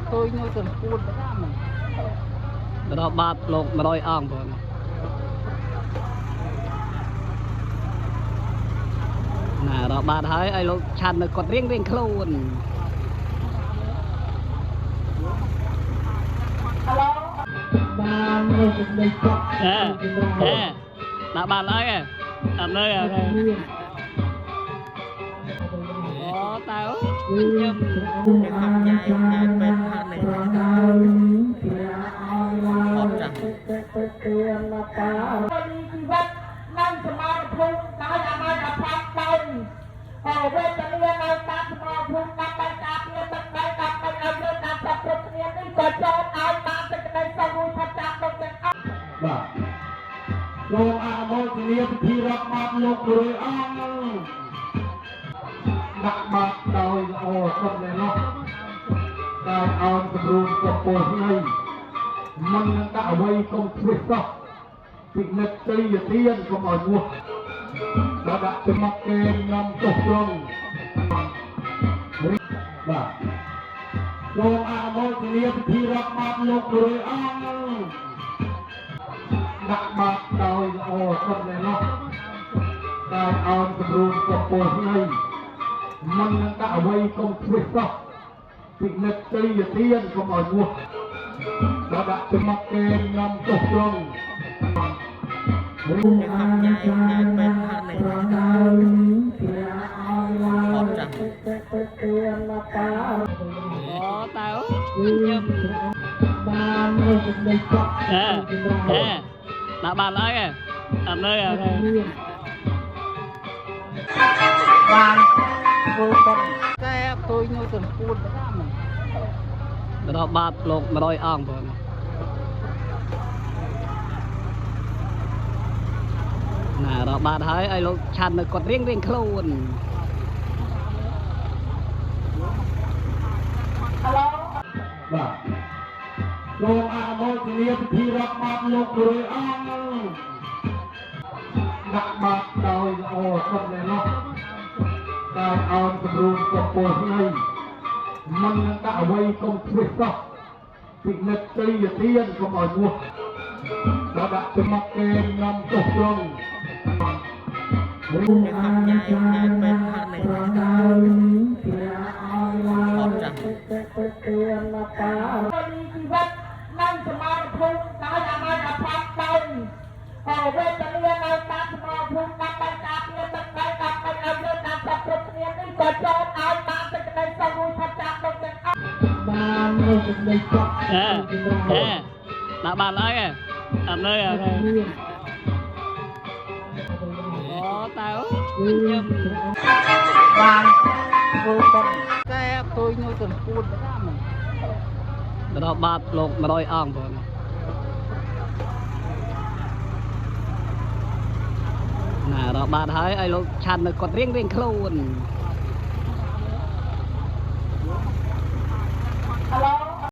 ឃើញនៅសំពួនតាមដល់បាតលោក100អង្គបងណារបាតហើយឲ្យលោកឆាន់នៅគាត់រៀងរៀងខ្លួន បាននៅសេចក្តីសុខ អេអេដាក់បាតហើយអត់នៅអត់អូតើខ្ញុំ គេខំញ៉ាយញ៉ាយពេទ្យផាត់នេះអត់ចាស់ ជីវិតនៅសមរភូមិដោយអាមាត្យអភ័ព្វដោយវេទនានៅតាមសមរភូមិដើម្បីការពារទឹកដីដើម្បីឲ្យយើងតាមសពគ្រប់គ្នានេះក៏ចូលឲ្យបានសេចក្តីសុខរួចផុតចាកទុក្ខទាំងអស់ បាទសូមអនុមោទនាពិធីរាប់បាតលោករួយអង្គដាក់បាតដោយល្អសុទ្ធណែនោះដោយអោនគម្រូងកពលស្នៃមិននឹងដាក់អ្វីកុំធ្វេសសោះពិនិត្យត្រីយទានកុំឲ្យមោះបើដាក់ច្មក់គេនាំទោសត្រង់បាទសូមអនុមោទនាពិធីរាប់បាតលោករួយអង្គដាក់បាតដោយល្អសុទ្ធណែនោះដោយអោនគម្រូងកពលស្នៃមិននឹងដាក់អ្វីកុំធ្វេសសោះពិនិត្យត្រីយទានកុំឲ្យមោះបើដាក់ច្មក់គេនាំទោសត្រង់ គេខំញ៉ាយញ៉ាយពេទ្យផាត់នេះអត់ចាស់ អូតើខ្ញុំ បាននៅសេចក្តីសុខ អេអេដាក់បាតហើយអត់នៅអត់ បានធ្វើបុណ្យ តែឃើញនៅសំពួនតាមដល់បាតលោក100អង្គបងណារបាតហើយឲ្យលោកឆាន់នៅគាត់រៀងរៀងខ្លួន បាទសូមអនុមោទនាពិធីរាប់បាតលោករួយអង្គដាក់បាតដោយល្អសុទ្ធណែនោះដោយអោនគម្រូងកពលស្នៃមិននឹងដាក់អ្វីកុំធ្វេសសោះពិនិត្យត្រីយទានកុំឲ្យមោះបើដាក់ច្មក់គេនាំទោសត្រង់ គេខំញ៉ាយញ៉ាយពេទ្យផាត់នេះអត់ចាស់ ជីវិតនៅសមរភូមិដោយអាមាត្យអភ័ព្វដោយវេទនានៅតាមសមរភូមិដើម្បីការពារទឹកដីដើម្បីឲ្យយើងតាមសពគ្រប់គ្នានេះក៏ចូលឲ្យបានសេចក្តីសុខរួចផុតចាកទុក្ខទាំងអស់បាននៅសេចក្តីសុខ អេអេដាក់បាតហើយអត់នៅអត់អូតើខ្ញុំ បានធ្វើបុណ្យ តែឃើញនៅសំពួនតាមដល់បាតលោក100អង្គបងណារបាតហើយឲ្យលោកឆាន់នៅគាត់រៀងរៀងខ្លួន